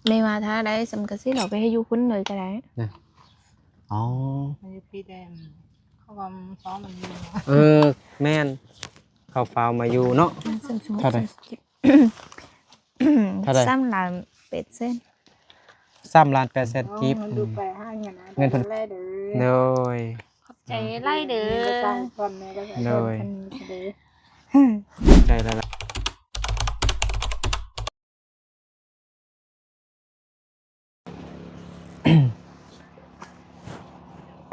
ແມ່ວ່າຖ້າໄດ້ສັງກະສີ ເຮົາໄປໃຫ້ຢູ່ພຸ້ນເລີຍກໍໄດ້. ອໍ ມັນຢູ່ພີ້ແດ່ ເຂົາວ່າມັນຊອມມັນຢູ່. ເອີ ແມ່ນ ເຂົາຟ້າວມາຢູ່ເນາະ. ເທົ່າໃດ? ເທົ່າໃດ? ສາມລ້ານແປດແສນ ສາມລ້ານແປດແສນກີບ. ໂອ້ ມັນດູໄປຫາເງິນນະ ເງິນເພິ່ນ ໄດ້ເດີ. ໂດຍ ຂອບໃຈຫຼາຍເດີ. ໂດຍ ຂອບໃຈຫຼາຍໆ.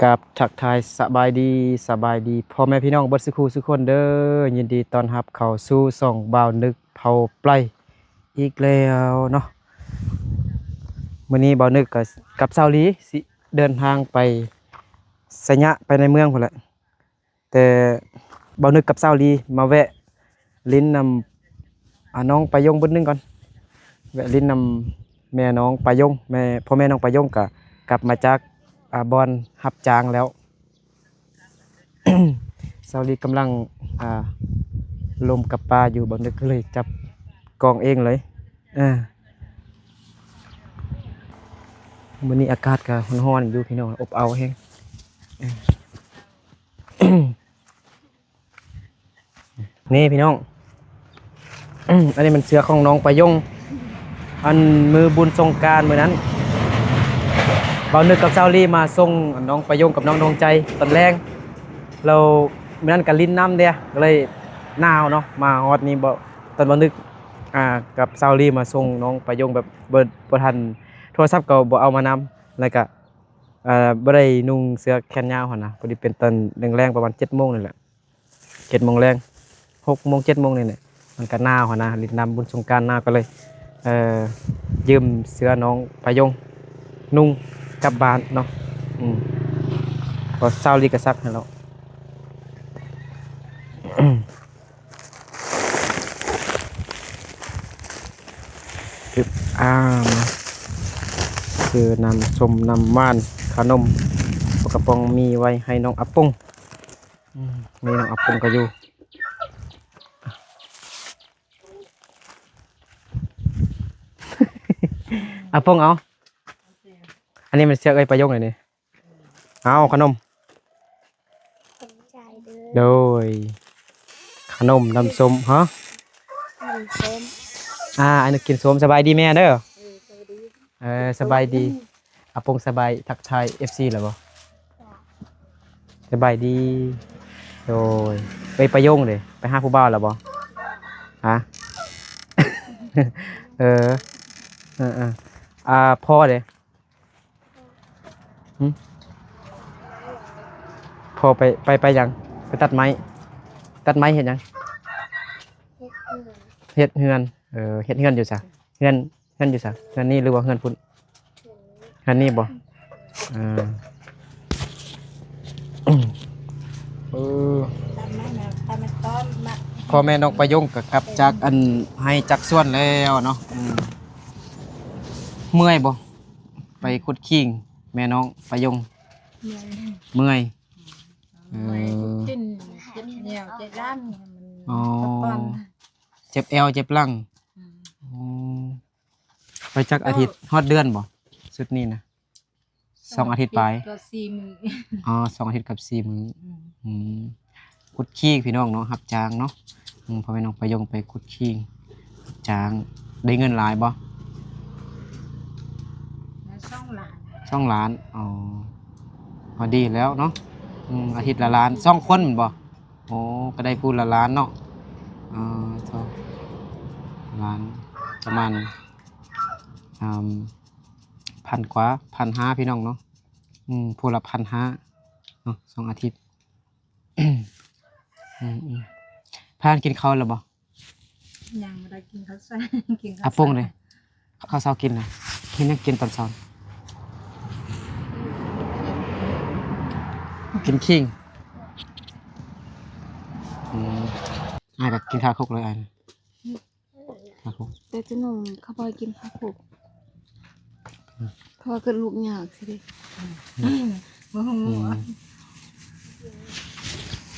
ກາບທັກທາຍສະບາຍດີ ສະບາຍດີພໍ່ແມ່ພີ່ນ້ອງເບິດສຸຄູ່ສຸຄົນເດີ. ຍິນດີຕ້ອນຮັບເຂົ້າສູ່ຊ່ອງບ່າວນຶກເຜົາໄປອີກແລ້ວເນາະ. ມື້ນີ້ບ່າວນຶກກໍກັບສາວລີຊິເດີນທາງໄປໄຊຍະ ໄປໃນເມືອງພຸ້ນແຫຼະ. ແຕ່ບ່າວນຶກກັບສາວລີມາແວະຫຼິ້ນນຳ ອາ ນ້ອງປາຍົງບຶດໜຶ່ງກ່ອນ, ແວະຫຼິ້ນນຳແມ່ນ້ອງປາຍົງ, ແມ່ ພໍ່ແມ່ນ້ອງປາຍົງກະກັບມາຈາກ ອາ ບ່ອນຮັບຈ້າງແລ້ວ. ສາວລີກຳລັງ ອາ ລົມກັບປາຢູ່, ບ່າວນຶກກໍເລີຍຈັບກ້ອງເອງເລີຍ. ເອີ ມື້ນີ້ອາກາດກໍຮ້ອນໆຢູ່ພີ່ນ້ອງ, ອົບເອົາແຮງ. ນີ້ພີ່ນ້ອງ ອັນນີ້ແມ່ນເສື້ອຂອງນ້ອງປາຍົງ ອັນມື້ບຸນສົງການມື້ນັ້ນ ບ່າວນຶກກັບສາວລີມາສົ່ງນ້ອງປາຍົງກັບນ້ອງດວງໃຈຕອນແລງ ແລ້ວມື້ນັ້ນກໍຫຼິ້ນນ້ຳເດ້ ກໍເລີຍໜາວເນາະ. ມາຮອດນີ້ ຕອນບ່າວນຶກ ອາ ກັບສາວລີມາສົ່ງນ້ອງປາຍົງ ແບບບໍ່ ບໍ່ທັນ ໂທລະສັບກໍບໍ່ເອົາມານຳ ແລ້ວກໍ ເອີ ບໍ່ໄດ້ນຸ່ງເສື້ອແຂນຍາວຫັ້ນນະ, ພໍດີເປັນຕອນແລງໆ ປະມານເຈັດໂມງນີ້ແຫຼະ ເຈັດໂມງແລງ ຫົກໂມງ ເຈັດໂມງນີ້ແຫຼະ ມັນກໍໜາວຫັ້ນນະ, ຫຼິ້ນນ້ຳບຸນສົງການໜາວ ກໍເລີຍ ເອີ ຢືມເສື້ອນ້ອງປາຍົງນຸ່ງກັບບ້ານເນາະ. ອືມ ເພາະສາວລີກໍຊັກໃຫ້ແລ້ວ. ອາ ຊື້ນ້ຳສົ້ມ ນ້ຳຫວານ ຂະໜົມ ປາກະປ໋ອງ ມີໄວ້ໃຫ້ນ້ອງອາປົງ. ອືມ ມີນ້ອງອາປົງກໍຢູ່ ອາປົງ ເອົາ ອັນນີ້ມັນເສື້ອເອື້ອຍປາຍົງເລີຍນີ້. ເອົາຂະໜົມ ຂອບໃຈເດີ. ໂດຍ ຂະໜົມນ້ຳສົ້ມ ຮະ ນ້ຳສົ້ມ ອາ ອັນນີ້ກິນສົ້ມ. ສະບາຍດີແມ່ເດີ. ເອີ ສະບາຍດີ. ອາປົງສະບາຍ ທັກທາຍເອັຟຊີແລ້ວບໍ່? ສະບາຍດີ. ໂດຍ ເອີຍ ປາຍົງເດ ໄປຫາຜູ້ບ່າວແລ້ວບໍ່? ຮະ ເອີ ເອີ ເອີ ອາ ພໍ່ເດ? ຫຶ ພໍ່ໄປ ໄປ ໄປຫຍັງ? ໄປຕັດໄມ້. ຕັດໄມ້ເຮັດຫຍັງ? ເຮັດເຮືອນ. ເຮັດເຮືອນ. ເອີ ເຮັດເຮືອນຢູ່ໃສ? ເຮືອນ ເຮືອນຢູ່ໃສ? ເຮືອນນີ້ ຫຼືວ່າເຮືອນພຸ້ນ? ເຮືອນນີ້ບໍ່? ເອີ ເອີ ພໍ່ແມ່ນ້ອງປາຍົງກໍກັບຈາກອັນໄຮ່ຈາກສວນແລ້ວເນາະ. ອືມ ເມື່ອຍບໍ່? ໄປຂຸດຄີງແມ່ນ້ອງປາຍົງ. ເມື່ອຍ ເມື່ອຍ. ເອີ ເມື່ອຍ ເຈັບຕີນ ເຈັບແຂ້ວ ເຈັບຫຼັງ ມັນ ອໍ ພັກຜ່ອນ ເຈັບແອວເຈັບຫຼັງ. ອືມ ອໍ ໄປຈັກອາທິດ ຮອດເດືອນບໍ່? ຊຸດນີ້ນະ ສອງອາທິດປາຍ ສອງອາທິດກັບສີ່ມື້. ອໍ ສອງອາທິດກັບສີ່ມື້. ອືມ ອືມ ຂຸດຄີງພີ່ນ້ອງເນາະ ຮັບຈ້າງເນາະ. ອືມ ພໍ່ແມ່ນ້ອງປາຍົງໄປຂຸດຄີງ ຈ້າງ ໄດ້ເງິນຫຼາຍບໍ່? ສອງລ້ານ. ສອງລ້ານ. ອໍ ພໍດີແລ້ວເນາະ. ອືມ ອາທິດລະລ້ານ ສອງຄົນແມ່ນບໍ່? ໂອ້ ກໍໄດ້ຜູ້ລະລ້ານເນາະ. ເອີ ສອງລ້ານ ປະມານ ອາ ພັນກວ່າ ພັນຫ້າ ພີ່ນ້ອງເນາະ. ອືມ ຜູ້ລະພັນຫ້າເນາະ ສອງອາທິດ. ອືມໆ ພາກັນກິນເຂົ້າແລ້ວບໍ່? ຍັງບໍ່ໄດ້ກິນເຂົ້າເຊົ້າ ກິນເຂົ້າ ອາປົງເດ? ເຂົ້າເຊົ້າກິນນະ ເຮັດຫຍັງກິນຕອນເຊົ້າ? ກິນຄີງ. ອືມ ອ້າຍກໍກິນຄາຄົກເລີຍ ອ້າຍ. ຄາຄົກ ແຕ່ຕົວໜຶ່ງເຂົາບໍ່ໃຫ້ກິນຄາຄົກ ອືມ ເພາະວ່າເກີດລູກຍາກຊີ້ເດ. ອືມ ບໍ່ຮູ້. ອືມ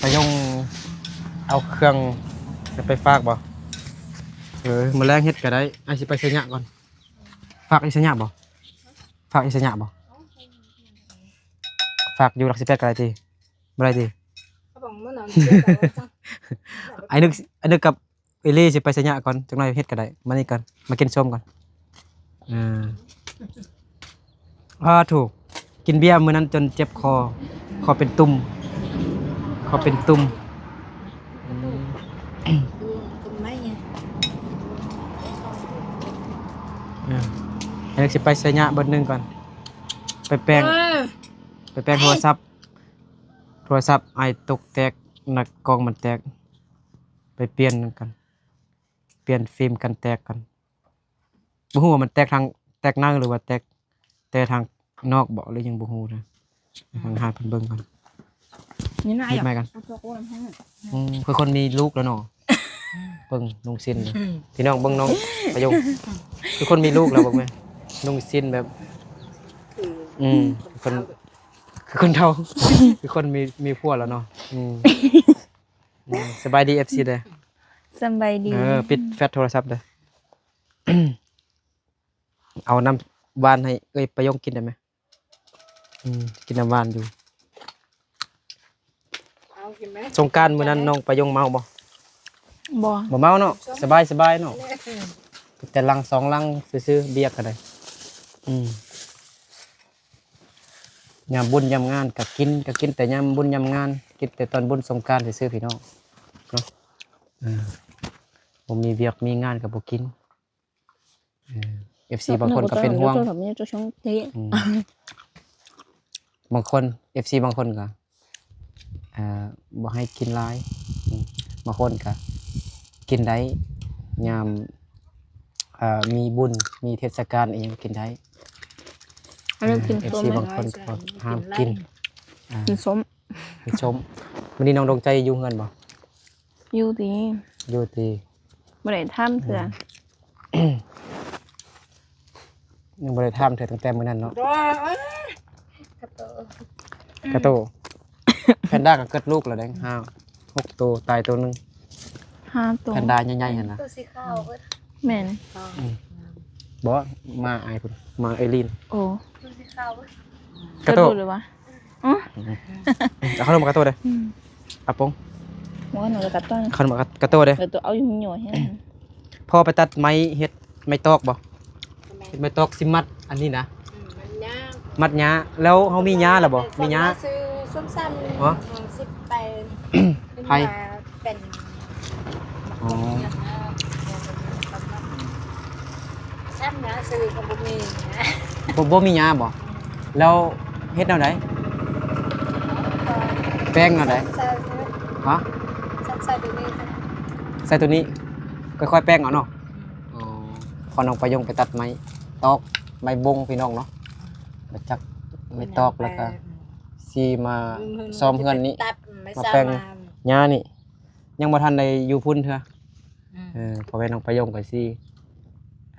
ປາຍົງເອົາເຄື່ອງໄປຝາກບໍ່? ເອີ ມື້ແລງເຮັດກໍໄດ້ ອ້າຍຊິໄປໄຊຍະກ່ອນ. ຝາກຢູ່ໄຊຍະບໍ່? ຝາກຢູ່ໄຊຍະບໍ່? ຝາກຢູ່ຫຼັກສິບແປດກໍໄດ້ຕິ? ບໍ່ໄດ້ຕິ? ອ້າຍນຶກ ອ້າຍນຶກກັບ ອີ່ຫຼີ ຊິໄປໄຊຍະກ່ອນ ຈັກໜ້ອຍເຮັດກໍໄດ້ ມານີ້ກ່ອນ ມາກິນສົ້ມກ່ອນ. ເອີ ອ້າ ໂທ້ ກິນເບຍມື້ນັ້ນຈົນເຈັບຄໍ ຄໍເປັນຕຸ່ມ ຄໍເປັນຕຸ່ມ. ອືມ ເອີ ອັນນີ້ຊິໄປໄຊຍະເບິດໜຶ່ງກ່ອນ ໄປແປງ ເອີ ໄປແປງໂທລະສັບ ໂທລະສັບອ້າຍຕົກແຕກ ໜ້າກ້ອງມັນແຕກ ໄປປ່ຽນກັນ ປ່ຽນຟິມກັນແຕກກັນ. ບໍ່ຮູ້ວ່າມັນແຕກທາງ ແຕກໃນ ຫຼືວ່າແຕກແຕ່ທາງນອກເບາະ ຫຼືຫຍັງບໍ່ຮູ້ນະ. ອືມ ທາງຮ້ານເພິ່ນເບິ່ງກ່ອນ ນີ້ນະ ເຮັດໃໝ່ກັນ. ອືມ ຄືຄົນມີລູກແລ້ວເນາະ ເບິ່ງນຸ່ງສິ້ນ ອືມ ພີ່ນ້ອງເບິ່ງນ້ອງປະໂຍງ ຄືຄົນມີລູກແລ້ວ ເບິ່ງແມ່ ນຸ່ງສິ້ນແບບ ອືມ ຄືຄົນ ຄືຄົນເຖົ້າ ຄືຄົນມີ ມີຜົວແລ້ວເນາະ. ອືມ ອືມ ສະບາຍດີ ເອັຟຊີ ເດີ. ສະບາຍດີ. ເອີ ປິດແຟດໂທລະສັບເດີ. ເອົານ້ຳຫວານໃຫ້ເອື້ອຍປະຍົງກິນໄດ້ໄໝ? ອືມ ກິນນ້ຳຫວານຢູ່. ເອົາກິນໄໝ? ສົງການມື້ນັ້ນນ້ອງປະຍົງເມົາບໍ່? ບໍ່ ບໍ່ເມົາເນາະ. ສະບາຍ ສະບາຍເນາະ. ແຕ່ລັງສອງລັງຊື່ໆ ເບຍກໍໄດ້. ອືມ ຍາມບຸນຍາມງານກໍກິນ ກໍກິນແຕ່ຍາມບຸນຍາມງານ ກິນແຕ່ຕອນບຸນສົງການຊື່ໆ ພີ່ນ້ອງເນາະ. ເອີ ບໍ່ມີວຽກມີງານກໍບໍ່ກິນ. ເອີ ເອັຟຊີ ບາງຄົນກໍເປັນຫ່ວງ. ອືມ ບາງຄົນ ເອັຟຊີ ບາງຄົນກໍ ເອີ ບໍ່ໃຫ້ກິນຫຼາຍ. ອືມ ບາງຄົນກໍກິນໄດ້ ຍາມ ເອີ ມີບຸນ ມີເທດສະການອີ່ຫຍັງກິນໄດ້. ເອີ ເອັຟຊີ ບາງຄົນກໍຫ້າມກິນ ກິນສົ້ມ ກິນສົ້ມ. ມື້ນີ້ນ້ອງດວງໃຈຢູ່ເຮືອນບໍ່? ຢູ່ຕິ ຢູ່ຕິ ບໍ່ໄດ້ຖາມເທື່ອ. ອືມ ຍັງບໍ່ໄດ້ຖາມເທື່ອຕັ້ງແຕ່ມື້ນັ້ນເນາະ. ກະໂຕ ກະໂຕ ແພນດ້າກໍເກີດລູກແລ້ວເດ້ ຫ້າ ຫົກໂຕ ຕາຍໂຕໜຶ່ງ ຫ້າໂຕ. ແພນດ້າໃຫຍ່ໆ ຫັ້ນນະ ໂຕສີຂາວເບິດ. ແມ່ນ. ອືມ ບໍ່ ມາອ້າຍພຸ້ນ ມາເອລີນ. ໂອ້ ໂຕສີຂາວເບິດ ກະໂຕ ເກີດລູກແລ້ວວະ? ອືມ ເອົາຂະໜົມມາກະໂຕເດີ້. ອືມ ອາປົງ ບໍ່ ຂະໜົມກະໂຕ ຂະໜົມກະໂຕເດີ້. ເອີ ໂຕເອົາຢູ່ຫຸ່ງໂຍໃຫ້. ພໍ່ໄປຕັດໄມ້ ເຮັດໄມ້ຕອກບໍ່? ເຮັດໄມ້ຕອກຊິມັດອັນນີ້ນະ. ອືມ ມັດຫຍ້າ ມັດຫຍ້າ. ແລ້ວເຮົາມີຫຍ້າແລ້ວບໍ່? ມີຫຍ້າ. ຊື້ສົ້ມຊຳ ຮະ? ຊິໄປ ໄຜ ເປັນ ອໍ ຊ້ຳນະ ຊື້ກໍບໍ່ມີນະ. ບໍ່ ບໍ່ມີຫຍ້າບໍ່? ແລ້ວເຮັດແນວໃດ? ແປງແນວໃດ? ໃສ່ ຮະ? ໃສ່ ໃສ່ໂຕນີ້ ໃສ່ໂຕນີ້ ຄ່ອຍໆແປງເອົາເນາະ. ອໍ ພໍນ້ອງປະຍົງໄປຕັດໄມ້ຕອກ ໄມ້ບົງ ພີ່ນ້ອງເນາະ ມາຈັກໄມ້ຕອກ ແລ້ວກໍຊິມາ ອືມ ຊອມເຮືອນນີ້ ມາແປງຫຍ້ານີ້. ຍັງບໍ່ທັນໄດ້ຢູ່ພຸ້ນເທື່ອ. ອືມ ເອີ ເພາະວ່ານ້ອງປະຍົງກໍຊິ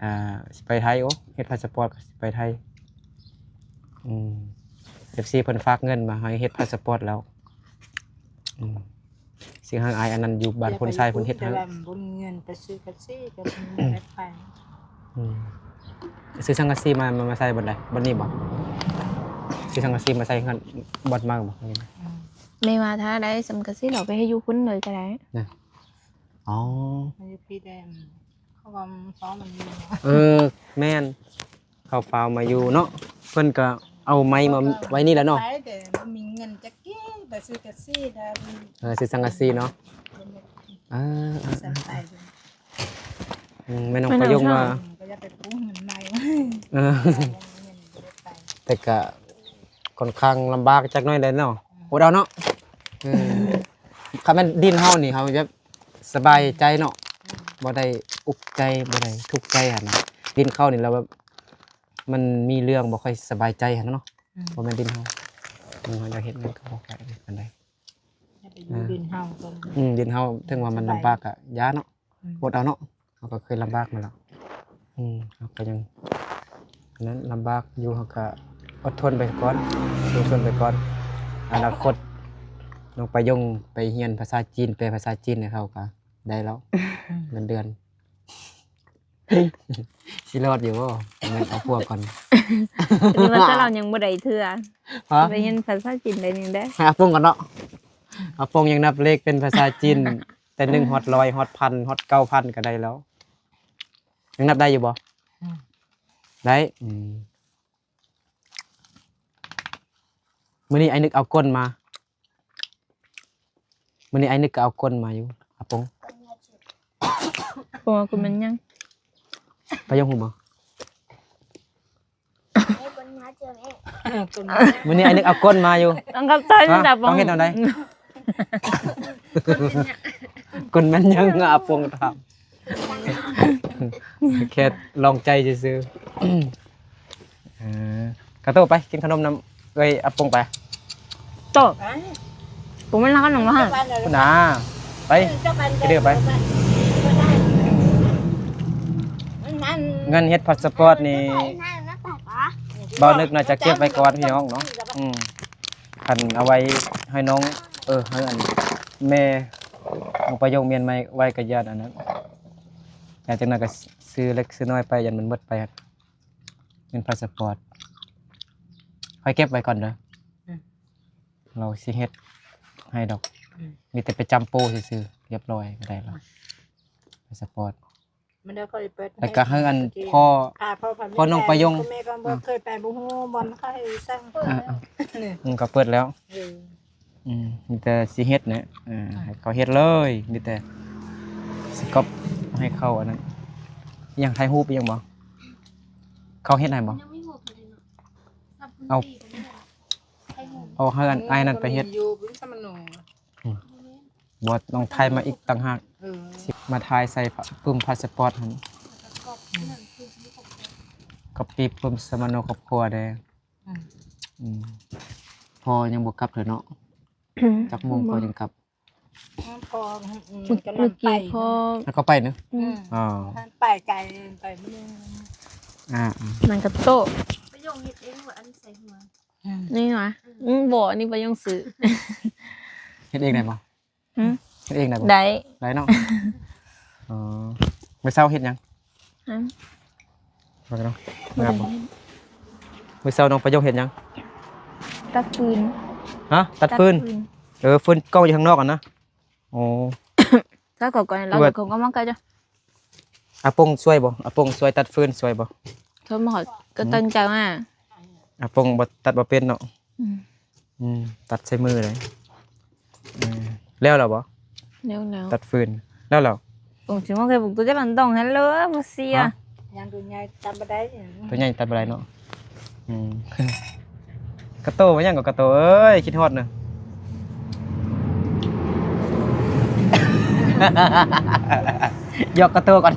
ອ່າ ຊິໄປໄທ. ໂອ້ ເຮັດພາສະປອດກໍຊິໄປໄທ. ອືມ ເອັຟຊີ ເພິ່ນຝາກເງິນມາໃຫ້ເຮັດພາສະປອດແລ້ວ. ອືມ ຊິໃຫ້ອ້າຍອັນນັ້ນຢູ່ບ້ານໂພນຊາຍເພິ່ນເຮັດໃຫ້. ແຕ່ວ່າບໍ່ມີເງິນໄປຊື້ກັບຊີ ກໍບໍ່ໄດ້ໄປ. ອືມ ຊື້ສັງກະສີມາ ມາ ມາໃສ່ບ່ອນໃດ? ບ່ອນນີ້ບໍ່? ຊື້ສັງກະສີມາໃສ່ເຮືອນບ່ອນມັນບໍ່? ອືມ ແມ່ວ່າຖ້າໄດ້ສັງກະສີ ເຮົາໄປເຮັດຢູ່ພຸ້ນເລີຍກໍໄດ້ນະ. ອໍ ມັນຢູ່ພີແດງ ເຂົາວ່າເຂົາມັນຢູ່. ເອີ ແມ່ນ ເຂົາຟ້າວມາຢູ່ເນາະ. ເພິ່ນກໍເອົາໄມ້ມາໄວ້ນີ້ແຫຼະເນາະ. ໄປແຕ່ບໍ່ມີເງິນຈັກກີບ ໄປຊື້ກະສີດຳ. ເອີ ຊື້ສັງກະສີເນາະ. ເອີ ເອີ ອືມ ແມ່ນ້ອງປະຍົງວ່າ ກໍຢາກໄປກູ້ເງິນໃໝ່. ເອີ ແຕ່ກໍຄ່ອນຂ້າງລຳບາກຈັກໜ້ອຍແຫຼະເນາະ. ອືມ ອົດເອົາເນາະ. ເອີ ຄັນແມ່ນດິນເຮົານີ້ ເຮົາຈະສະບາຍໃຈເນາະ. ອືມ ບໍ່ໄດ້ອຸກໃຈ ບໍ່ໄດ້ທຸກໃຈຫັ້ນນະ. ດິນເຂົານີ້ລະແບບ ມັນມີເລື່ອງບໍ່ຄ່ອຍສະບາຍໃຈຫັ້ນນະເນາະ. ອືມ ບໍ່ແມ່ນດິນເຮົາ ດິນເຮົາຢາກເຮັດຫຍັງກໍບໍ່ຄ່ອຍປານໃດ. ຢ່າໄປຢູ່ ອ່າ ດິນເຮົາກໍ ອືມ ດິນເຮົາເຖິງວ່າມັນລຳບາກກໍຢ່າເນາະ. ອືມ ອົດເອົາເນາະ ເຮົາກໍເຄີຍລຳບາກມາແລ້ວ. ອືມ ເຮົາກໍຍັງ ອັນນັ້ນ ລຳບາກຢູ່ ເຮົາກໍອົດທົນໄປກ່ອນ ສູ້ຊົນໄປກ່ອນ. ອະນາຄົດນ້ອງປະຍົງໄປຮຽນພາສາຈີນ ແປພາສາຈີນໃຫ້ເຂົາກໍໄດ້ແລ້ວ. ອືມ ເງິນເດືອນ ຊິລອດຢູ່ບໍ່? ແມ່ນເອົາຜົວກ່ອນ. ຫຼືວ່າແຕ່ລາວຍັງບໍ່ໄດ້ເທື່ອ. ຮະ? ໄປຮຽນພາສາຈີນໄດ້ນີ້ແຫຼະ. ໃຫ້ອາປົງກ່ອນເນາະ. ອາປົງຍັງນັບເລກເປັນພາສາຈີນ ແຕ່ໜຶ່ງຮອດຮ້ອຍ ຮອດພັນ ຮອດເກົ້າພັນກໍໄດ້ແລ້ວ. ຍັງນັບໄດ້ຢູ່ບໍ່? ອືມ ໄດ້. ອືມ. ມື້ນີ້ອ້າຍນຶກເອົາກົ້ນມາ. ມື້ນີ້ອ້າຍນຶກກໍເອົາກົ້ນມາຢູ່ ອາປົງ. ເພາະວ່າກູແມ່ນຫຍັງ? ປາຍົງຮູ້ບໍ່? ມື້ນີ້ອ້າຍນຶກເອົາກົ້ນມາຢູ່. ຕ້ອງກັບໃຈ ຮະ? ຕ້ອງເຮັດແນວໃດ? ກົ້ນແມ່ນຫຍັງ? ອາປົງຖາມ. ແຄ່ລອງໃຈຊື່ໆ. ເອີ ກະໂຕໄປກິນຂະໜົມນຳເອື້ອຍອາປົງໄປ. ໂຕ ປຸງມັນລາວໜຶ່ງມາໃຫ້. ພຸ້ນນາ ໄປ ໄປເດີໄປ. ເງິນເຮັດພາສະປອດນີ້ ບ່າວນຶກໜ້າຈະເກັບໄວ້ກ່ອນພີ່ນ້ອງເນາະ. ອືມ ຄັນເອົາໄວ້ໃຫ້ນ້ອງ ເອີ ໃຫ້ອັນແມ່ ນ້ອງປາຍົງມ້ຽນໄວ້ ໄວ້ກໍຢ້ານອັນນັ້ນ ແລ້ວຈັ່ງນັ້ນກໍຊື້ເລັກຊື້ນ້ອຍໄປ ຢ້ານມັນໝົດໄປ ເງິນພາສະປອດ. ຂ້ອຍເກັບໄວ້ກ່ອນເດີ. ອືມ ລາວຊິເຮັດໃຫ້ດອກ. ອືມ ມີແຕ່ໄປຈ້ຳໂປ້ຊື່ໆ ຮຽບຮ້ອຍກໍໄດ້ລະ ອືມ ພາສະປອດ. ມັນໄດ້ຄ່ອຍເປີດ ແລ້ວກໍໃຫ້ອັນພໍ່ ພໍ່ນ້ອງປາຍົງ ແມ່ກໍບໍ່ເຄີຍໄປ ບໍ່ຮູ້ບ່ອນເຂົາໃຫ້ສ້າງ. ອາ ອືມ ກໍເປີດແລ້ວ. ເອີ ອືມ ມີແຕ່ຊິເຮັດແຫຼະ. ເອີ ໃຫ້ເຂົາເຮັດເລີຍ ມີແຕ່ຊິກັອບໃຫ້ເຂົາອັນນັ້ນ. ອີຫຍັງ ຖ່າຍຮູບອີຫຍັງບໍ່? ເຂົາເຮັດໃຫ້ບໍ່? ເອົາ ເອົາໃຫ້ອັນອ້າຍນັ້ນໄປເຮັດ. ບໍ່ ຕ້ອງຖ່າຍມາອີກຕ່າງຫາກ. ເອີ ຊິມາຖ່າຍໃສ່ປຶ້ມພາສະປອດຫັ້ນ. ກອບປີ້ປຶ້ມສຳມະໂນຄອບຄົວແດ່. ອືມ ອືມ ພໍ່ຍັງບໍ່ກັບເທື່ອເນາະ. ຈັກໂມງພໍ່ຈຶ່ງກັບ? ພໍ່ ອືມ ມື້ກີ້ພໍ່ ແລ້ວກໍໄປເນາະ. ອືມ ອໍ ໄປໄກ ໄປມື້ໜຶ່ງ. ອ່າ ນັ້ນກໍໂຕະ ປະໂຫຍງເຮັດເອງວ່າອັນໃສ່ຫົວ. ອືມ ນີ້ຫວາ? ອືມ ບໍ່ ອັນນີ້ປະໂຫຍງຊື້. ເຮັດເອງໄດ້ບໍ່? ຫື? ເຮັດເອງໄດ້ບໍ່? ໄດ້ ໄດ້ເນາະ. ອໍ ມື້ເຊົ້າເຮັດຫຍັງ? ຫຍັງ? ບໍ່ໄດ້ເນາະ. ມື້ເຊົ້ານ້ອງປະໂຫຍງເຮັດຫຍັງ? ຕັດຟືນ. ຮະ? ຕັດຟືນ? ຕັດຟືນ. ເອີ ຟືນກອງຢູ່ຂ້າງນອກຫັ້ນນະ. ໂອ້ ຖ້າກໍກ່ອນ ລາວກໍມາໃກ້ຈ້ະ. ອາປົງຊ່ວຍບໍ່? ອາປົງຊ່ວຍຕັດຟືນຊ່ວຍບໍ່? ໂທມາຮອດກໍຕັ້ງໃຈມາ. ອາປົງບໍ່ ຕັດບໍ່ເປັນເນາະ. ອືມ ອືມ ຕັດໃສ່ມືເລີຍ. ເອີ ແລ້ວແລ້ວບໍ່? ແລ້ວແລ້ວ. ຕັດຟືນແລ້ວແລ້ວ. ປົງຊິມາເຄີຍປຸກໂຕຈະລັນດອງຫັ້ນເລີ ບໍ່ເສຍ. ຫະ? ຍັງໂຕໃຫຍ່ຕັດບໍ່ໄດ້. ໂຕໃຫຍ່ຕັດບໍ່ໄດ້ເນາະ. ອືມ ກະໂຕ ວ່າຫຍັງກໍກະໂຕເອີຍ ຄິດຮອດນະ. ຢອກກະໂຕກ່ອນ.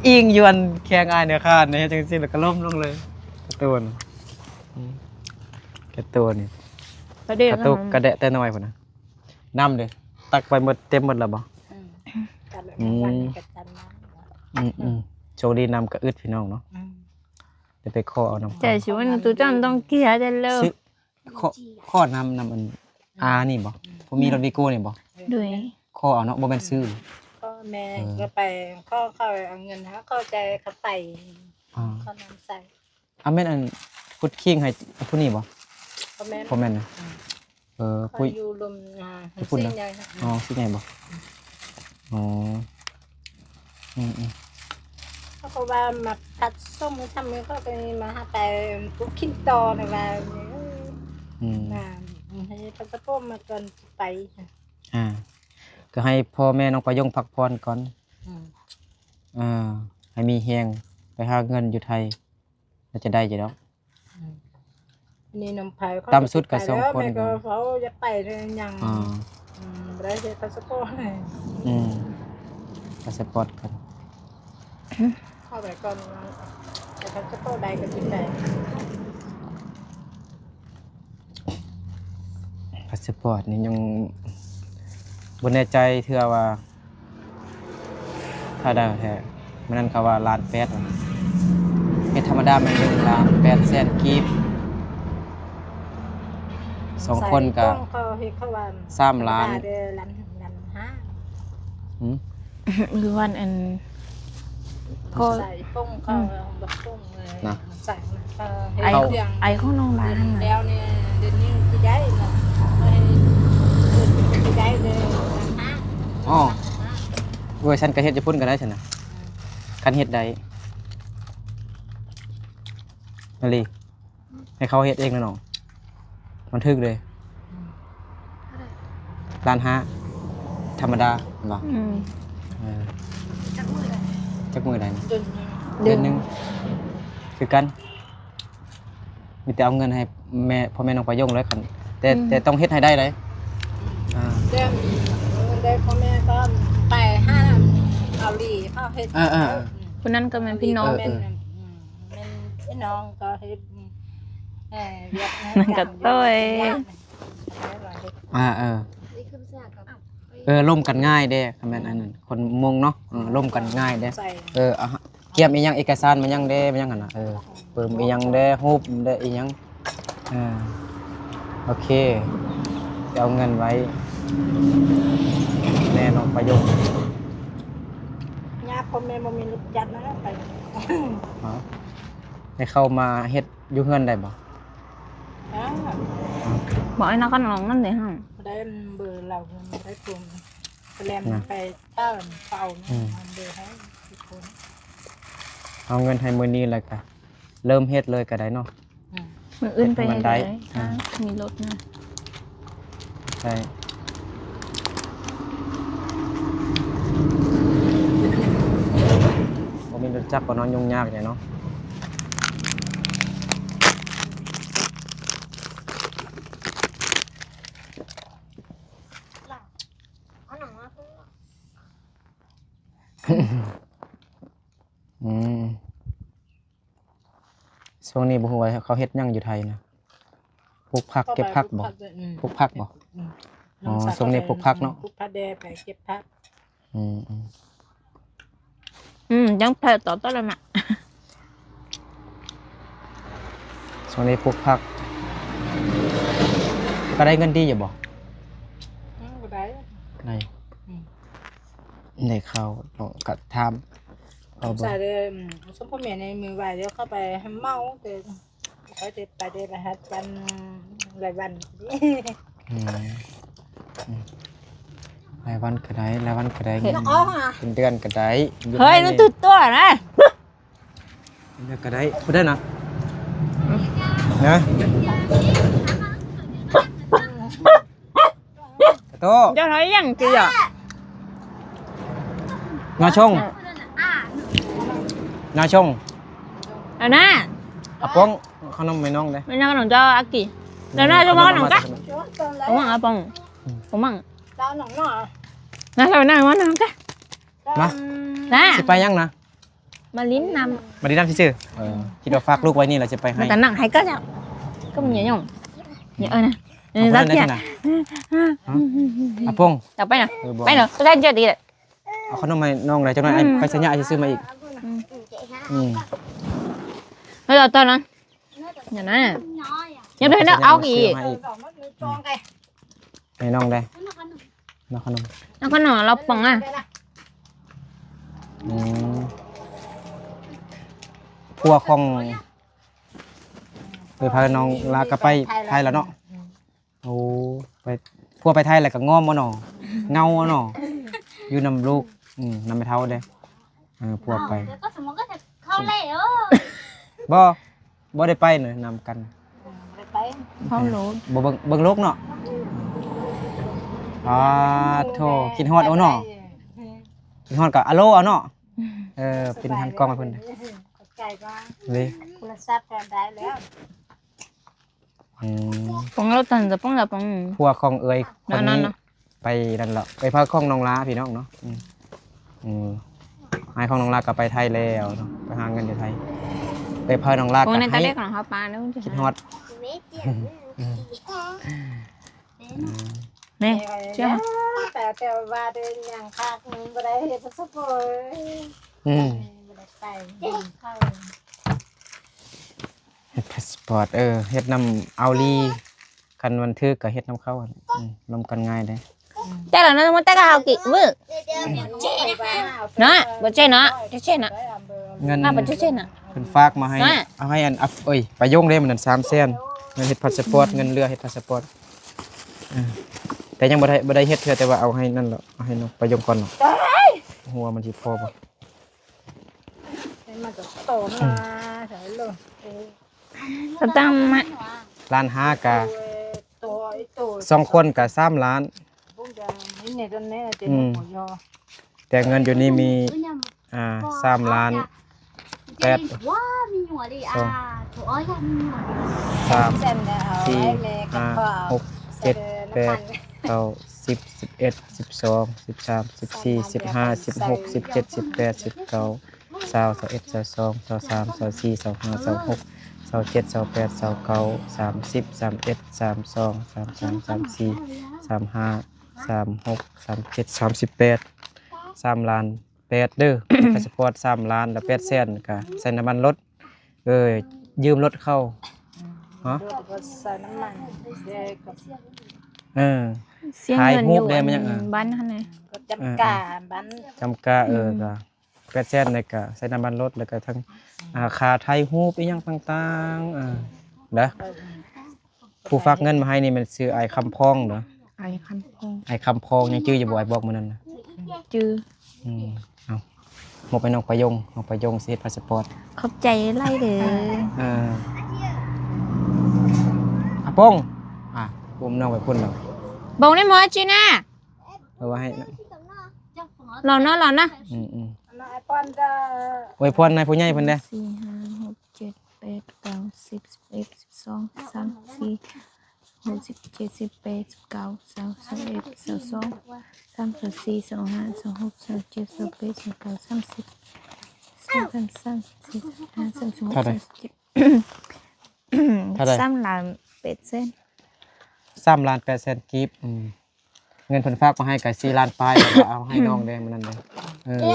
ອີງຢູ່ອັນແຂງອ້າຍເໜືອຄານ ເຮັດຈັ່ງຊີ້ແລ້ວກໍລົ້ມລົງເລີຍ ກະໂຕນະ. ອືມ ກະໂຕນີ້ ກະໂຕກະແດະແຕ່ນ້ອຍພຸ້ນນະ. ນ້ຳເດ ຕັກໄປໝົດ ເຕັມໝົດແລ້ວບໍ່? ອືມ ຕັກແລ້ວ ອືມ ວັນນີ້ກໍຕັກນ້ຳ. ອືມໆ ໂຊກດີນ້ຳກະອຶດພີ່ນ້ອງເນາະ. ອືມ ໄດ້ໄປຂໍເອົານ້ຳ ແຕ່ຊິວ່າຕູ້ຈັ່ງຕ້ອງເກຍແຕ່ເລີ ຂໍ ຂໍນ້ຳ ນ້ຳອັນ ອານີ້ບໍ່? ອືມ ຜູ້ມີລົດວີໂກ້ນີ້ບໍ່? ໂດຍ ຂໍເອົາເນາະ ບໍ່ແມ່ນຊື້. ພໍ່ແມ່ ເອີ ກໍໄປຂໍເຂົາເອົາເງິນ ເຂົາໃຈເຂົາໄປ ອໍ ຂໍນ້ຳໃສ່. ອາ ແມ່ນອັນຂຸດຄີງໃຫ້ຜູ້ນີ້ບໍ່? ບໍ່ແມ່ນ ບໍ່ແມ່ນນະ. ອືມ ເອີ ຜູ້ຢູ່ລົມ ອ່າ ຜູ້ພຸ້ນນະ. ອໍ ຊິໃຫຍ່ ອໍ ຊິໃຫຍ່ບໍ່? ອໍ ອືມໆ ເຂົາກໍວ່າມາຕັດສົ່ງຊ້ຳ ເຂົາກໍມາຫາໄປປຸກຂີນຕໍ່ນະວ່າ. ອືມ ມາໃຫ້ພາສະໂປດມາກ່ອນໄປ. ອ່າ ກໍໃຫ້ພໍ່ແມ່ນ້ອງປະຍົງພັກຜ່ອນກ່ອນ. ອືມ ເອີ ໃຫ້ມີແຮງໄປຫາເງິນຢູ່ໄທ. ໜ້າຈະໄດ້ຢູ່ດອກ. ອືມ ນີ້ນ້ອງໄພ ຕ່ຳສຸດກໍສອງຄົນ ແມ່ກໍເວົ້າຢາກໄປເລີຍຍັງ. ອໍ ອືມ ບໍ່ໄດ້ເຮັດພາສະປອດໃຫ້. ອືມ ພາສະປອດກັນ ເຂົ້າໄປກ່ອນ ເອົາພາສະປອດໄດ້ກໍຊິໄປ. ພາສະປອດນີ້ຍັງບໍ່ແນ່ໃຈເທື່ອວ່າ ຖ້າໄດ້ແທ້ ມື້ນັ້ນເຂົາວ່າລ້ານແປດ ເຮັດທຳມະດາແມ່ນໜຶ່ງລ້ານແປດແສນກີບ ສອງຄົນກະສາມລ້ານ. ອືມ ຄືວັນອັນ ກໍ ໃສ່ປຸ້ງເຂົ້າ ອືມ ບັກປຸ້ງເລີຍ ນະ ໃສ່ເຂົ້າ ເຮັດ ໄອ ເຄື່ອງ ໄອຂອງນ້ອງຫຼານ ແລ້ວນີ້ ດຽວນີ້ຊິໄດ້ນະ ໃຫ້ ຊິໄດ້ເລີຍ ອໍ ເວີຊັນກໍເຮັດຢູ່ພຸ້ນກໍໄດ້ຊັ້ນນະ ອືມ ຄັນເຮັດໄດ້ ມາລີ ໃຫ້ເຂົາເຮັດເອງນະນ້ອງ ມັນຖືກເດ້ ອືມ ລ້ານຫ້າ ທຳມະດາແມ່ນບໍ່? ອືມ ເອີ ຈັກມື້ໃດ ຈັກມື້ໃດນະ? ເດືອນໜຶ່ງ ເດືອນໜຶ່ງ ຄືກັນ ມີແຕ່ເອົາເງິນໃຫ້ແມ່ ພໍ່ແມ່ນ້ອງປາຍົງເລີຍ ຄັນ ແຕ່ ອືມ ແຕ່ຕ້ອງເຮັດໃຫ້ໄດ້ເດ້ ອືມ ອ່າ ແຕ່ເງິນໄດ້ພໍ່ແມ່ກໍໄປຫາເກົາຫຼີເຂົາເຮັດ ເອີໆ ເອີ ຜູ້ນັ້ນກໍແມ່ນພີ່ນ້ອງ ເອີໆ ແມ່ນ ອືມ ແມ່ນພີ່ນ້ອງກໍເຮັດ ເອີ ວຽກງານ ມັນກໍໂຕ້ຍ ການ ອ່າ ເອີ ເອີ ລົມກັນງ່າຍເດ້ ຄັນແມ່ນອັນນັ້ນ ຄົນມົ້ງເນາະ ເອີ ລົມກັນງ່າຍເດ້ ເອີ ອາ ກຽມອີ່ຫຍັງ ເອກະສານມາຫຍັງເດ້ ມາຫຍັງຫັ້ນນະ ເອີ ປຶ້ມອີ່ຫຍັງເດ້ ຮູບເດ້ ອີ່ຫຍັງ ເອີ ໂອເຄ ໄປເອົາເງິນໄວ້ ແມ່ນ້ອງປາຍົງ ຍາກ ພໍ່ແມ່ບໍ່ມີລົດຈັກນະ ໄປ ຮະ ໃຫ້ເຂົາມາເຮັດຢູ່ເຮືອນໄດ້ບໍ່? ໄດ້ ບອກໃຫ້ນາຄອນອອກນຳເດ້ ບໍ່ໄດ້ເບີລາວ ບໍ່ໄດ້ໂທນະ ໄປແລ່ນໄປເຈົ້າເຂົາເອົາເບີໃຫ້ທຸກຄົນ ເອົາເງິນໃຫ້ມື້ນີ້ແລ້ວກະເລີ່ມເຮັດເລີຍກະໄດ້ເນາະ ອືມ ມື້ອື່ນໄປເຮັດໄດ້ ເຮັດໃຫ້ມັນໄດ້ ຖ້າ ອືມ ມີລົດນະ ໃຊ່ ບໍ່ມີລົດຈັກກໍເນາະ ຫຍຸ້ງຍາກແດ່ເນາະ. ອືມ ຊ່ວງນີ້ບໍ່ຮູ້ວ່າເຂົາເຮັດຫຍັງຢູ່ໄທນະ ປູກຜັກ ເກັບຜັກບໍ່? ປູກຜັກເດ້ ອືມ ປູກຜັກບໍ່? ອືມ ອໍ ຊ່ວງນີ້ປູກຜັກເນາະ ປູກຜັກແດ່ ໄປເກັບຜັກ ອືມໆ ອືມ ຍັງແຜ່ຕໍ່ຕະຫຼະນະ ຊ່ວງນີ້ປູກຜັກ ກໍໄດ້ເງິນດີຢູ່ບໍ່? ອືມ ກໍໄດ້ ໄດ້ ອືມ ໄດ້ເຂົ້າເນາະ ກໍຖາມເຂົາເບິ່ງ ສົມພໍ່ແມ່ໃນມື້ວາຍ ດຽວເຂົ້າໄປເມົາ ແຕ່ ຂ້ອຍໄດ້ໄປໄດ້ລະຫັດຈັນລາຍວັນ ອືມ ອືມ ລາຍວັນກໍໄດ້ ລາຍວັນກໍໄດ້ ເຮັດ ເປັນເດືອນກໍໄດ້ ເຮີ້ຍ ມັນຖືກຕົວນະ ເປັນເດືອນກໍໄດ້ ບໍ່ໄດ້ນະ ນະ ກະໂຕ ເຈົ້າເຮັດຫຍັງຕິລະ ງາຊົງ ງາຊົງ ອັນນະ ອາປົງ ເອົາຂະໜົມໃຫ້ນ້ອງເດ້ ແມ່ນ້ອງຂະໜົມເຈົ້າອາກິ ແລ້ວນະ ເຈົ້າວ່າຂະໜົມກະ ອາປົງ ອາປົງ ອືມ ອາປົງ ນະ ເຈົ້ານະ ວ່ານະ ມາ ນະ ຊິໄປຫຍັງນະ? ມາຫຼິ້ນນຳ ມາຫຼິ້ນນຳຊື່ໆ ເອີ ຄິດວ່າຝາກລູກໄວ້ນີ້ລະຊິໄປໃຫ້ ມັນກໍນັ່ງໃຫ້ກໍເຈົ້າ ກໍມີຫຍັງ ເອີນະ ເອີ ອາປົງ ເຈົ້າໄປນະ ເອີ ໄປເນາະ ໄປເຈົ້າດີແຫຼະ ເອົາຂະໜົມໃຫ້ນ້ອງໄດ້ຈັກໜ້ອຍ ອືມ ໄປສັນຍາຊິຊື້ມາອີກ ອືມ ອືມ ແລ້ວຕອນນັ້ນ ຢ່ານະ ຍັງໄດ້ເນາະ ເອົາອີກ ໃຫ້ນ້ອງໄດ້ ເອົາຂະໜົມ ເອົາຂະໜົມ ເອົາປອງອະ ອືມ ຜົວຂອງ ເອື້ອຍພານ້ອງລາກໍໄປໄທແລ້ວເນາະ ໂອ້ ໄປ ຜົວໄປໄທແລ້ວກໍງອມບໍ່ເນາະ ເຫງົາເນາະ ຢູ່ນຳລູກ ອືມ ນຳແມ່ເຖົ້າເດ້ ເອີ ຜົວໄປ ບໍ່ ບໍ່ໄດ້ໄປນະ ນຳກັນ ອືມ ບໍ່ໄດ້ໄປ ເຝົ້າລູກ ບໍ່ເບິ່ງ ເບິ່ງລູກເນາະ ອືມ ອາໂທ້ ຄິດຮອດໂອເນາະ ຄິດຮອດກໍອາໂລເອົາເນາະ ເອີ ເປັນຫັນກ້ອງໃຫ້ເພິ່ນ ເດ້ ໂທລະສັບກໍໄດ້ແລ້ວ ອືມ ປົງລະຕັນຈະປົງລະປົງ ຜົວຂອງເອື້ອຍຄົນນີ້ ນັ້ນໆ ໄປນັ້ນລະ ໄປພາຂອງນ້ອງລາພີ່ນ້ອງເນາະ ອືມ ອືມ ອ້າຍຂອງນ້ອງລາກໍໄປໄທແລ້ວເນາະ ໄປຫາເງິນຢູ່ໄທ ໄປພານ້ອງລາກໍໃຫ້ ຂອງເຮົາປາເນາະ ຄິດຮອດ ອືມ ແມ່ ເຈົ້າ ແຕ່ ແຕ່ວ່າໄດ້ຫຍັງຄັກ ບໍ່ໄດ້ເຮັດພາສະປອດ ອືມ ບໍ່ໄດ້ໄປ ເຮັດພາສະປອດ ເອີ ເຮັດນຳເອົາລີ ຄັນມັນຖືກກໍເຮັດນຳເຂົາ ອືມ ລົມກັນງ່າຍເດ້ ແຕ່ລະນັ້ນມັນແຕ່ກໍເອົາກິມື້ ເນາະ ບໍ່ໃຊ່ເນາະ ບໍ່ໃຊ່ເນາະ ໄດ້ເບີ ເງິນ ອ່ະ ປັດຈຸເຊັນນະ ເພິ່ນຝາກມາໃຫ້ ອ່ະ ເອົາໃຫ້ອັນ ອັບ ເອີຍ ປາຍົງເດ້ ມື້ນັ້ນ ສາມແສນ ເງິນເຮັດພາສະປອດ ອືມ ເງິນເຫຼືອເຮັດພາສະປອດ ເອີ ແຕ່ຍັງບໍ່ໄດ້ ບໍ່ໄດ້ເຮັດເທື່ອ ແຕ່ວ່າເອົາໃຫ້ນັ້ນແຫຼະ ເອົາໃຫ້ນ້ອງປາຍົງກ່ອນເນາະ ຫົວມັນຊິພໍບໍ່? ໃຫ້ມາກໍໂຕມາ ໃສ່ໂລດ ເອີ ກໍຕັ້ງມາ ລ້ານຫ້າກະ ໂຕ ໂຕ ສອງຄົນກະສາມລ້ານ ອືມ ແຕ່ເງິນຢູ່ນີ້ມີ ອ່າ ສາມລ້ານ ແປດ ສອງ ສາມ ສີ່ ຫ້າ ຫົກ ເຈັດ ແປດ ເກົ້າ ສິບ ສິບເອັດ ສິບສອງ ສິບສາມ ສິບສີ່ ສິບຫ້າ ສິບຫົກ ສິບເຈັດ ສິບແປດ ສິບເກົ້າ ຊາວ ຊາວເອັດ ຊາວສອງ ຊາວສາມ ຊາວສີ່ ຊາວຫ້າ ຊາວຫົກ ຊາວເຈັດ ຊາວແປດ ຊາວເກົ້າ ສາມສິບ ສາມເອັດ ສາມສອງ ສາມສາມ ສາມສີ່ ສາມຫ້າ ສາມຫົກ ສາມເຈັດ ສາມສິບແປດ ສາມລ້ານ ແປດເດີ ພາສະປອດສາມລ້ານ ແລ້ວແປດແສນກະໃສ່ນ້ຳມັນລົດ ເອີ ຢືມລົດເຂົາ ຮະ ໃສ່ນ້ຳມັນ ເອີ ສຽງເງິນຢູ່ ເອີ ບ້ານຫັ້ນແຫຼະ ຈຳກາ ເອີ ບ້ານ ຈຳກາ ເອີ ອືມ ກະແປດແສນ ແລ້ວກະໃສ່ນ້ຳມັນລົດ ແລ້ວກະທັງ ອ່າ ຄ່າຖ່າຍຮູບອີ່ຫຍັງຕ່າງໆ ເອີ ເດີ ຜູ້ຝາກເງິນມາໃຫ້ນີ້ແມ່ນຊື່ອ້າຍຄຳພອງເນາະ ອ້າຍຄຳພອງ ອ້າຍຄຳພອງ ຍັງຈື່ຢູ່ບໍ່? ອ້າຍບອກມື້ນັ້ນນະ ຈື່ ອືມ ເອົາ ມອບໃຫ້ນ້ອງປາຍົງ ນ້ອງປາຍົງຊິເຮັດພາສະປອດ ຂອບໃຈຫຼາຍເດີ ເອີ ອາປົງ ອາ ອຸ້ມນ້ອງໄປພຸ້ນເນາະ ບົງໄດ້ໝໍຈີນາ ເອົາໄວ້ໃຫ້ ລອນເນາະ ລອນນະ ອືມໆ ອວຍພອນໃຫ້ຜູ້ໃຫຍ່ເພິ່ນແດ່ ສີ່ ຫ້າ ຫົກ ເຈັດ ແປດ ເກົ້າ ສິບ ສິບເອັດ ສິບສອງ ສິບສາມ ສິບສີ່ ສິບຫົກ ສິບເຈັດ ສິບແປດ ສິບເກົ້າ ຊາວ ຊາວເອັດ ຊາວສອງ ຊາວສາມ ຊາວສີ່ ຊາວຫ້າ ຊາວຫົກ ຊາວເຈັດ ຊາວແປດ ຊາວເກົ້າ ສາມສິບ ສາມສິບສາມ ສາມສິບຫ້າ ສາມສິບຫົກ ເທົ່າໃດ? ສາມສິບເຈັດ ເທົ່າໃດ? ສາມລ້ານແປດແສນ ສາມລ້ານແປດແສນກີບ ອືມ ເງິນເພິ່ນຝາກມາໃຫ້ກໍສີ່ລ້ານປາຍ ແລ້ວກໍເອົາໃຫ້ນ້ອງແດ່ມື້ນັ້ນເດີ ເອີ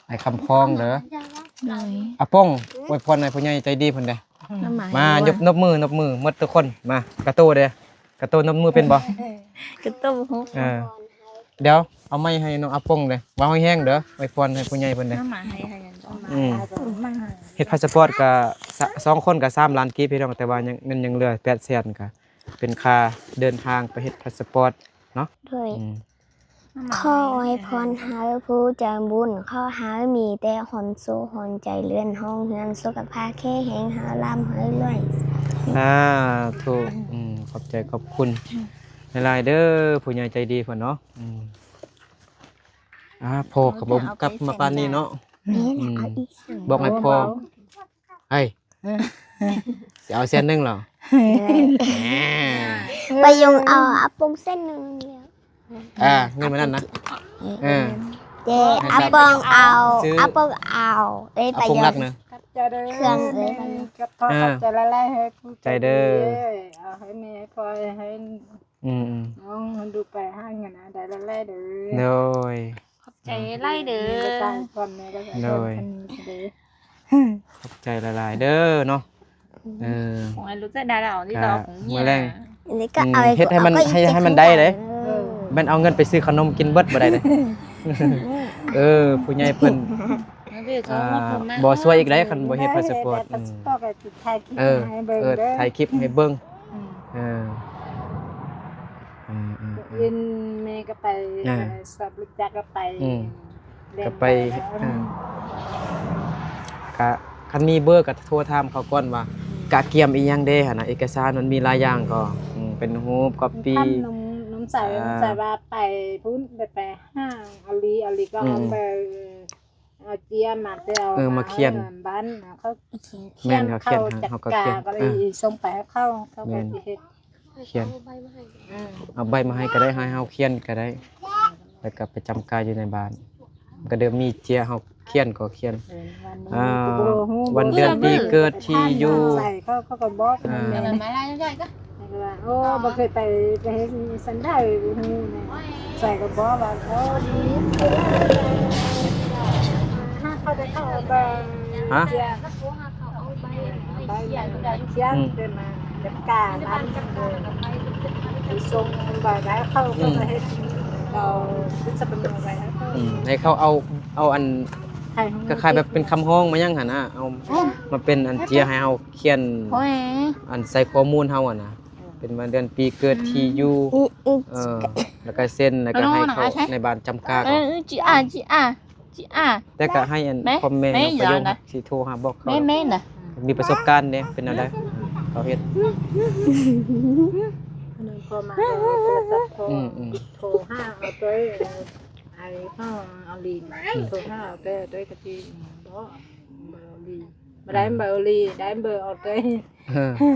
ອ້າຍຄຳພອງເດີ ໂດຍ ອາປົງ ອວຍພອນໃຫ້ຜູ້ໃຫຍ່ໃຈດີເພິ່ນແດ່ ມາຍົກ ນົບມື ນົບມືໝົດທຸກຄົນ ມາ ກາໂຕເດ້ ກາໂຕນົບມືເປັນບໍ່? ກາໂຕບໍ່ຮູ້ ເອີ ດຽວເອົາໄມໃຫ້ນ້ອງອາປົງເດ້ ເວົ້າແຮງໆເດີ ອວຍພອນໃຫ້ຜູ້ໃຫຍ່ເພິ່ນເດ້ ມາ ໃຫ້ ໃຫ້ ອືມ ເຮັດພາສະປອດກໍສະ ສອງຄົນກໍສາມລ້ານກີບພີ່ນ້ອງ ແຕ່ວ່າຍັງ ເງິນຍັງເຫຼືອແປດແສນ ກໍເປັນຄ່າເດີນທາງໄປເຮັດພາສະປອດເນາະ ໂດຍ ອືມ ຂໍອວຍພອນໃຫ້ຜູ້ໃຈບຸນ ຂໍໃຫ້ມີແຕ່ຄວາມສຸກຄວາມຈະເລີນ ໂຮງເຮືອນສຸຂະພາບແຂງແຮງ ໃຫ້ລ່ຳໃຫ້ລວຍ ສາທຸ ອືມ ຂອບໃຈຂອບຄຸນຫຼາຍໆເດີ ຜູ້ໃຫຍ່ໃຈດີເພິ່ນເນາະ ອືມ ອ່າ ພໍ່ກໍບໍ່ກັບມາປານນີ້ເນາະ ແມ່ນ ອືມ ເອົາອີກ ບອກໃຫ້ພໍ່ ເອີ ເຮີ້ຍ ຊິເອົາແສນໜຶ່ງເຫລອ? ເອີ ປາຍົງເອົາອາປົງແສນໜຶ່ງແລ້ວ ອ່າ ເງິນມື້ນັ້ນນະ ເອີ ເອີ ແຕ່ອາປົງເອົາ ອາປົງເອົາ ເອີ ອາປົງລັກນະ ຂອບໃຈເດີ ເຄື່ອງເອີຍ ຂອບໃຈຫຼາຍໆ ເຮີ້ຍ ຂອບໃຈເດີ ເອົາໃຫ້ແມ່ໃຫ້ພໍ່ໃຫ້ ອືມໆ ນ້ອງດູໄປຫາເງິນຫາໄດ້ຫຼາຍໆເດີ ໂດຍ ຂອບໃຈຫຼາຍເດີ ໂດຍ ຂອບໃຈຫຼາຍໆເດີເນາະ ເອີ ຂອງໄອ້ລູກເຈົ້າດາວທີ່ເຮົາ ມື້ແລງ ນີ້ກໍເອົາ ເຮັດໃຫ້ມັນ ໃຫ້ ໃຫ້ມັນໄດ້ເດ້ ເອີ ແມ່ນເອົາເງິນໄປຊື້ຂະໜົມກິນເບິດບໍ່ໄດ້ເດ້ ເອີ ຜູ້ໃຫຍ່ເພິ່ນ ອ່າ ບໍ່ຊ່ວຍອີກໄດ້ ຄັນບໍ່ເຮັດພາສະປອດ ອືມ ເອີ ເອີ ຖ່າຍຄລິບໃຫ້ເບິ່ງ ອືມ ເອີ ອືມໆໆ ເຫັນແມ່ກໍໄປ ອ່າ ສອບລົດຈັກກໍໄປ ອືມ ແລ່ນ ກໍໄປ ໄປແລ້ວ ອ່າ ກະ ຄັນມີເບີກໍໂທຖາມເຂົາກ່ອນວ່າ ອືມ ກະກຽມອີ່ຫຍັງແດ່ຫັ້ນນະ ເອກະສານມັນມີຫຼາຍຢ່າງກໍ ອືມ ເປັນຮູບ ກັອບປີ້ ນຳ ນຳໃສ ອ່າ ໃສວ່າໄປພຸ້ນ ໄປ ໄປຫ້າງອາລີ ອາລີກໍ ອືມ ເອົາໄປ ເອົາເຈ້ຍມາແຕ່ ເອີ ມາຂຽນ ບ້ານເຂົາຂຽນ ແມ່ນ ເຂົາຂຽນ ເຂົາຈັດການ ເຮົາກໍຂຽນ ກໍເລີຍ ເອີ ສົ່ງໄປໃຫ້ເຂົາ ເຂົາກໍ ແມ່ນ ຊິເຮັດ ຂຽນ ເອົາໃບມາໃຫ້ ເອີ ເອົາໃບມາໃຫ້ກໍໄດ້ ໃຫ້ເຮົາຂຽນກໍໄດ້ ແລ້ວກໍໄປຈຳກາຢູ່ໃນບ້ານ ກໍເດີມມີເຈ້ຍ ເຮົາຂຽນກໍຂຽນ ເອີ ວັນ ອ່າ ວັນເດືອນປີເກີດ ທີ່ຢູ່ ໃສ່ເຂົາ ເຂົາກໍບອກ ອ່າ ແມ່ນ ແລ້ວກໍວ່າ ໂອ້ ບໍ່ເຄີຍໄປ ໄປເຮັດສັນໃດບໍ່ຮູ້ນະ ໃສ່ກໍບອກວ່າ ໂອ້ ດີ ຫາເຂົາໄດ້ເຂົ້າໄປ ຮະ ເຂຽນ ເຂຽນ ອືມ ເປັນການ ອັນ ເອີ ສົ່ງໄປໄດ້ ເຂົາ ອືມ ເຂົາກໍເຮັດ ເອົາ ອືມ ໃຫ້ເຂົາເອົາ ເອົາອັນ ຄ້າຍໆແບບເປັນຄຳຮ້ອງມາຫຍັງຫັ້ນນະ ເອົາມາເປັນອັນເຈ້ຍໃຫ້ເຮົາຂຽນ ໂອ້ຍ ອັນໃສ່ຂໍ້ມູນເຮົາຫັ້ນນະ ເປັນວັນເດືອນປີເກີດ ທີ່ຢູ່ ອືມ ເອີ ແລ້ວກໍເຊັນ ແລ້ວກໍໃຫ້ເຂົ້າໃນບ້ານຈຳກາ ເອີ ເອີ ຈິອາ ຈິອາ ຈິອາ ແຕ່ກໍໃຫ້ອັນ ແມ່ ພໍ່ແມ່ ແມ່ ນ້ອງປະໂຍງ ຊິໂທຫາບອກເຂົາ ແມ່ນະ ມີປະສົບການເດ້ ເປັນແນວໃດ ເຂົາເຮັດ ອັນນັ້ນກໍມາເອົາໂທລະສັບ ອືມໆ ໂທຫາເອົາໂຕ ໄອ້ເຮົາເອົາລີນ ອືມ ໂທຫາເອົາແຕ່ໂຕກະຕິ ບໍ່ ບໍ່ລີ ບໍ່ໄດ້ເບີລີ ໄດ້ເບີເອົາໂຕ ເອີ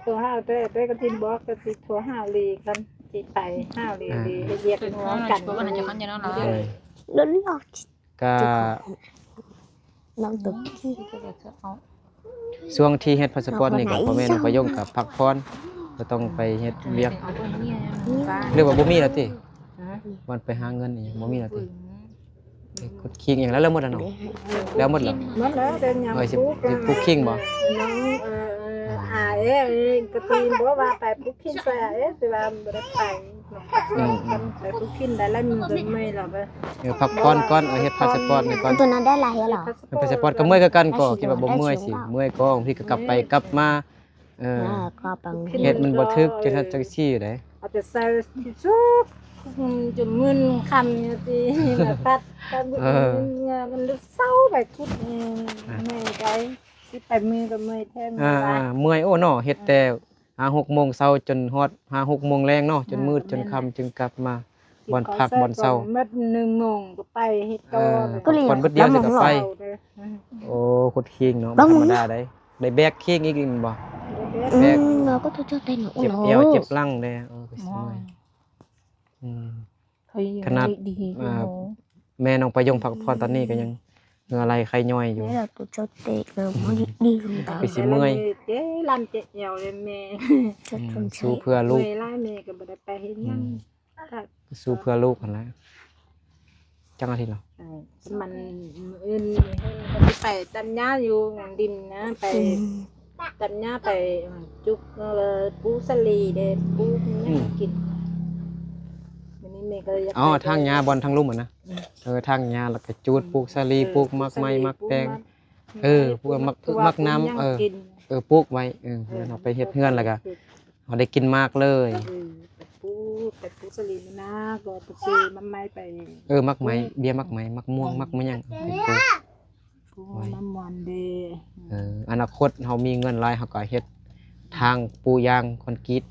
ໂທຫາເອີຍ ເອີຍກໍຊິບອກ ກໍຊິໂທຫາອີ່ຫຼີ ຄັນຊິໄປຫາອີ່ຫຼີ ອ່າ ເຮັດວຽກຮ່ວມກັນ ໂດຍ ກະ ນ້ອງຕົກ ຊ່ວງທີ່ເຮັດພາສະປອດນີ້ກໍ ພໍ່ແມ່ນ້ອງປະໂຍງກໍພັກຜ່ອນ ບໍ່ຕ້ອງໄປເຮັດວຽກ ຫຼືວ່າບໍ່ມີແລ້ວຕິ? ຮະ? ບ່ອນໄປຫາເງິນອີ່ຫຍັງບໍ່ມີແລ້ວຕິ? ໄປຂຸດຄີງອີ່ຫຍັງແລ້ວ ແລ້ວໝົດແລ້ວເນາະ? ແລ້ວໝົດແລ້ວ? ໝົດແລ້ວ ແຕ່ຍັງ ເອີຍ ຊິ ປູກ ຊິປູກຄີງບໍ່? ນ້ອງ ເອີ ເອີ ອາເອ ກໍຕີບໍ່ວ່າໄປປູກຄີງຊ່ອຍອາເອ ແຕ່ວ່າບໍ່ໄດ້ໄປ ອືມ ໄປປູກຄີງໄດ້ຫຼາຍມື້ກໍເມື່ອຍແລ້ວ ເອີ ພັກຜ່ອນກ່ອນ ເອີ ເຮັດພາສະປອດນີ້ກ່ອນ ຕົວນັ້ນໄດ້ຫຼາຍແລ້ວ ເຮັດພາສະປອດກໍເມື່ອຍຄືກັນ ກໍຄິດວ່າບໍ່ເມື່ອຍ ຊິເມື່ອຍກໍ ບາງທີກໍກັບໄປກັບມາ ເອີ ເຮັດມັນບໍ່ຖືກ ຈັ່ງຊັ້ນຈັ່ງຊີ້ໄດ໋ ເອົາແຕ່ໃສ່ສຸກ ອືມ ຈົນມື້ຄ່ຳຢູ່ຕິ ແລ້ວພັດ ເອີ ມັນເຊົາໄປຂຸດ ເອີ ອ່າ ເມື່ອຍໄປ ຊິໄປມື້ກໍເມື່ອຍແທ້ ອ່າ ເມື່ອຍ ໂອ້ເນາະ ເຮັດແຕ່ຫ້າຫົກໂມງເຊົ້າ ຈົນຮອດຫ້າຫົກໂມງແລງເນາະ ຈົນມືດ ຈົນຄ່ຳ ຈຶ່ງກັບມາ ບ່ອນພັກບ່ອນເຊົາ ໝົດໜຶ່ງໂມງກໍໄປເຮັດຕໍ່ ເອີ ພັກຜ່ອນເບິດດຽວ ແລ້ວກໍໄປ ໂອ້ ຂຸດຄີງເນາະ ບໍ່ທຳມະດາໃດ໋ ໄດ້ແບກຄີງອີກແມ່ນບໍ່? ແບກ ອືມ ເຮົາກໍເຈົ້າເຕັນ ເຈັບແອວເຈັບຫຼັງແດ່ ເອີ ກໍຊິເມື່ອຍ ອືມ ຂະໜາດ ອ່າ ແມ່ນ້ອງປະຍົງພັກຜ່ອນຕອນນີ້ກໍຍັງເຫື່ອໄຫຼໄຂ້ຍ້ອຍຢູ່ ແມ່ລະຕົວເຈົ້າເຕະນະ ບໍ່ໄດ້ດີລົງຕາ ຄືຊິເມື່ອຍ ເຈັບຫຼັງເຈັບແອວເລີຍແມ່ ອືມ ສູ້ເພື່ອລູກ ເມື່ອຍຫຼາຍແມ່ກໍບໍ່ໄດ້ໄປເຮັດຫຍັງ ອືມ ສູ້ເພື່ອລູກຫັ້ນແຫຼະ ຈັກອາທິດແລ້ວ? ເອີ ມັນ ມື້ອື່ນເພິ່ນກໍຊິໄປຕັດຫຍ້າຢູ່ດິນນະ ໄປ ອືມ ຕັດຫຍ້າ ໄປຈູດ ປູກສາລີເດ້ ປູກຫຍັງ ອືມ ກິນ ມື້ນີ້ແມ່ກໍຢາກ ອໍ ໄປຖາງຫຍ້າບ່ອນທາງລຸ່ມຫັ້ນນະ ອືມ ເອີ ຖາງຫຍ້າ ແລ້ວກໍຈູດ ອືມ ປູກສາລີ ເອີ ປູກໝາກໄມ້ ປູກສາລີ ໝາກແຕງ ປູກໝາກ ເອີ ປູກໝາກ ປູກໝາກ ປູກໝາກ ປູກໝາກນ້ຳ ເອີ ເອີ ປູກໄວ້ ເອີ ເອີ ເຮົາໄປເຮັດເຮືອນແລ້ວກໍ ເຮົາໄດ້ກິນໝາກເລີຍ ເອີ ໄປປູກ ໄປປູກສາລີນະ ກໍໄປຊື້ໝາກໄມ້ໄປ ເອີ ໝາກໄມ້ ເອີ ເບ້ຍໝາກໄມ້ ໝາກມ່ວງ ໝາກ ໝາກຫຍັງ ໄປປູກ ປູກ ໂອ້ຍ ໝາກມ່ວງເດ້ ເອີ ອະນາຄົດເຮົາມີເງິນຫຼາຍ ເຮົາກໍເຮັດທາງປູຢາງຄອນກຣີດ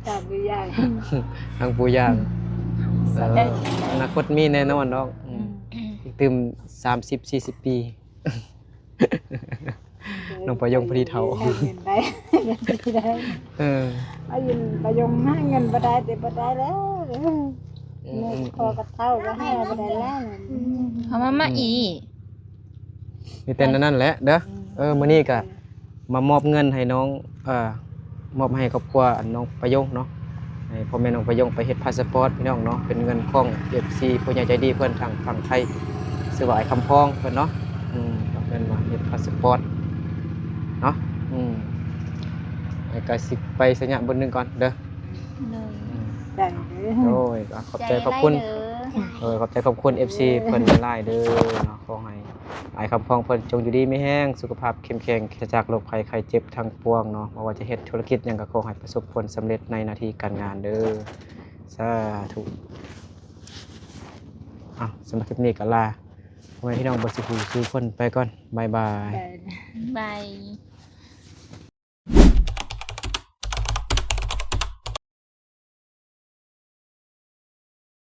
ທາງປູຢາງ ທາງປູຢາງ ເອີ ອະນາຄົດມີແນ່ນອນດອກ ອືມ ອີກຕື່ມສາມສິບສີ່ສິບປີ ນ້ອງປະຍົງພໍດີເຖົ້າ ເອີ ປະຍົງ ປະຍົງຫາເງິນບໍ່ໄດ້ ແຕ່ບໍ່ໄດ້ແລ້ວ ອືມ ແມ່ກໍພໍກັບເຖົ້າ ບໍ່ໃຫ້ບໍ່ໄດ້ແລ້ວ ເອົາມາ ມາອີກ ມີແຕ່ນັ້ນແຫຼະເດີ ອືມ ເອີ ມື້ນີ້ກະມາມອບເງິນໃຫ້ນ້ອງ ເອີ ມອບໃຫ້ຄອບຄົວ ອັນ ນ້ອງປະຍົງເນາະ ໃຫ້ພໍ່ແມ່ນ້ອງປະຍົງໄປເຮັດພາສະປອດ ພີ່ນ້ອງເນາະ ເປັນເງິນຂອງເອັຟຊີ ຜູ້ໃຫຍ່ໃຈດີເພິ່ນທາງຝັ່ງໄທ ຊື່ວ່າອ້າຍຄຳພອງເພິ່ນເນາະ ອືມ ເພິ່ນວ່າເຮັດພາສະປອດເນາະ ອືມ ແລ້ວກະຊິໄປໄຊຍະເບິ່ງໜຶ່ງກ່ອນເດີ ໂດຍ ອືມ ໄດ້ເດີ ໂດຍ ຂອບໃຈຂອບຄຸນ ເອີ ຂອບໃຈຂອບຄຸນເອັຟຊີເພິ່ນຫຼາຍໆເດີເນາະ ຂໍໃຫ້ອ້າຍຄຳພອງເພິ່ນຈົ່ງຢູ່ດີມີແຮງ ສຸຂະພາບເຂັ້ມແຂງ ປາສະຈາກໂລກໄພໄຂ້ເຈັບທັງປວງເນາະ ບໍ່ວ່າຈະເຮັດທຸລະກິດຫຍັງກໍຂໍໃຫ້ປະສົບຜົນສຳເລັດໃນໜ້າທີ່ການງານເດີ ສາທຸ ເອົາ ສຳລັບຄລິບນີ້ກໍລາ ພໍ່ແມ່ພີ່ນ້ອງເບິດສູ່ຜູ້ສູ່ຄົນໄປກ່ອນ ບາຍບາຍ ບາຍ.